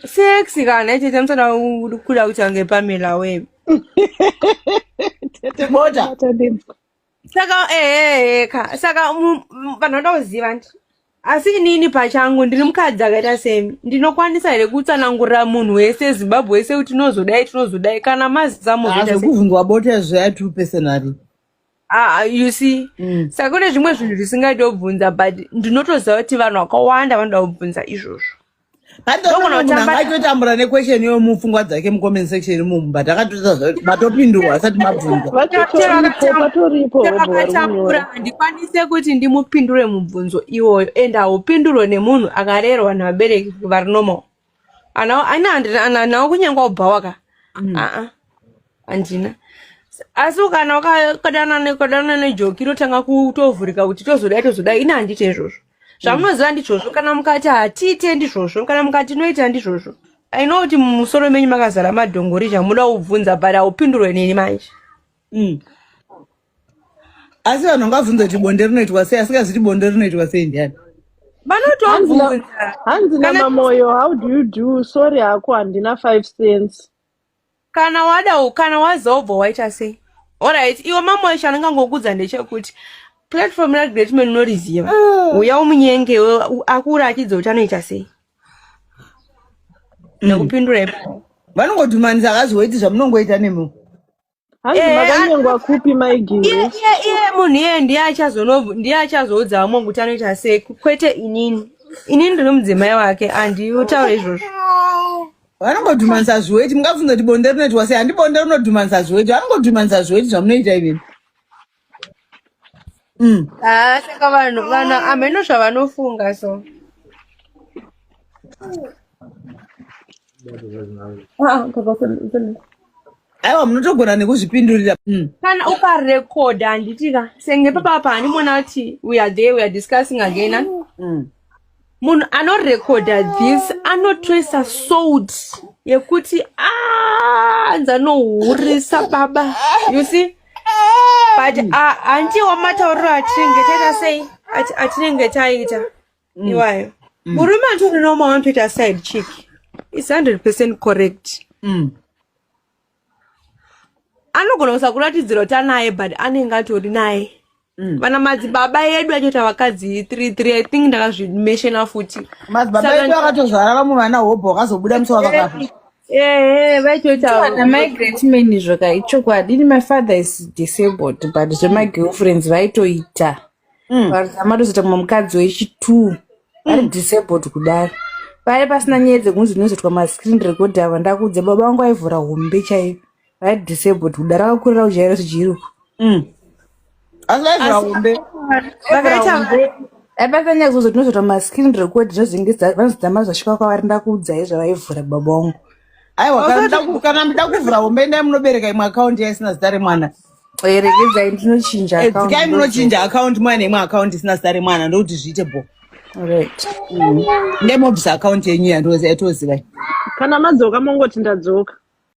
Sex kana tete musada kuda kuita kunge Pamela we. Tete Bota. matandinzwa. Saka ehe ka saka vanhu vanoda kuziva ndi asi inini pachangu ndiri mukadzi akaita semi ndinokwanisa here kutsanangurira munhu wese Zimbabwe wese kuti tinozodai tinozodai kana maziva mozoita sei? Zvekuvhunzwa bota zviya too personally. Ah, you see saka kune zvimwe zvinhu zvisingaiti kubvunza but ndinotoziva kuti vanhu vakawanda vanoda kubvunza izvozvo. Pandinoona munhu Ndogona kutamba- angatotambura nequestion iyoyo mupfungwa dzake mucomment section imomo but akatoita matopindurwa asati mabvunza. Vachitoripo, patoripo Chero hobho vari akatambura kunyora. handikwanise kuti ndimupindure mubvunzo iwoyo and haupindurwe nemunhu akarerwa nevabereki vari normal. Ana ana handina ana nawo kunyange wabhawa ka. Aa handina. Asi kana wakadana ukadana nejoki inotanga kutovhurika kuti tozodai tozodai ini handiite izvozvo. Zvamunoziva ndizvozvo kana mukati hatiite ndizvozvo kana mukati tinoita ndizvozvo. I know kuti mumusoro menyu makazara madhongori zvamuda kubvunza but haupindurwe neni manje. Asi vanhu vangabvunza kuti bonde rinoitwa sei asingazivi kuti bonde rinoitwa sei ndiani? Vanotobvunza. Hanzi Kana naMamoyo, how do you do? Sorry hako handina 5 cents. Kana wada kana wazobva waita sei? Alright, iwe Mamoyo chanongangokudza ndechekuti platform raGreat Man unoriziva. Uya umunyenge iwe akuratidze kuti anoita sei. Nekupindura ipapo. Vanongodhumanisa akazoiti zvamunongoita nemi. Hanzi makanyengwa kupi maigiri? Iye munhu iye ndiye achazono ndiye achazoudza vamwe kuti anoita sei kwete inini. Inini ndiri mudzimai wake handitaure izvozvo. Vanongodhumanisa zviweti mungabvunza kuti bonde rinoitwa sei handi bonde rinodhumanisa zviweti vanongodhumanisa zviweti zvamunoita iveni. Ah, saka vanhu vanhu hameno zvavanofunga so. Ah, Aiwa munotogona nekuzvipindurira. Kana ukarekodha handiti ka senge papapa handimona kuti we are there we are discussing again. Munhu anorekodha this anotoisa salt yekuti anzi anohurisa baba you see but handiwo matauriro atinenge taita sei atinenge taita iwayo. Murume antori normal anotoita side chick is 100% correct. Anogona kusakuratidzira kuti anaye but anenge atori naye. Vana madzibaba edu achoita vakadzi 3 3 I think ndakazvimeshena futi. Madzibaba edu akatozvara vamwe vana hobho vakazobuda musi wavakafa. Ehe vaitoita Vana my great man izvo ka ichokwadi ini my father is disabled but zvemagirlfriends vaitoita. Varizama tozoita mumwe mukadzi wechi2 vari disabled kudaro. Pari pasina nyaya dzekunzi dzinozoitwa mascreen record ava ndakuudza baba vangu vaivhura hombe chaiyo. Vari disabled kudaro vakakurira kujaira sijiriku. Asi vaivhura hombe. Vakaita Aipasa nyaya dzozo tinozoita mascreen record zvinozenge vanozodzama zvasvika kwavari ndakuudzai zvavaivhura baba vangu. Aiwa kana muda kuvhura hombe endai munobereka imwe akaunti yaisina zita remwana. Regedzai ndinochinja account. Dzikai munochinja akaunti mwana imwe akaunti isina zita remwana ndokuti zviite bho. Right. Ndai mobvisa akaunti yenyu yatoziva. Kana madzoka mongoti ndadzoka.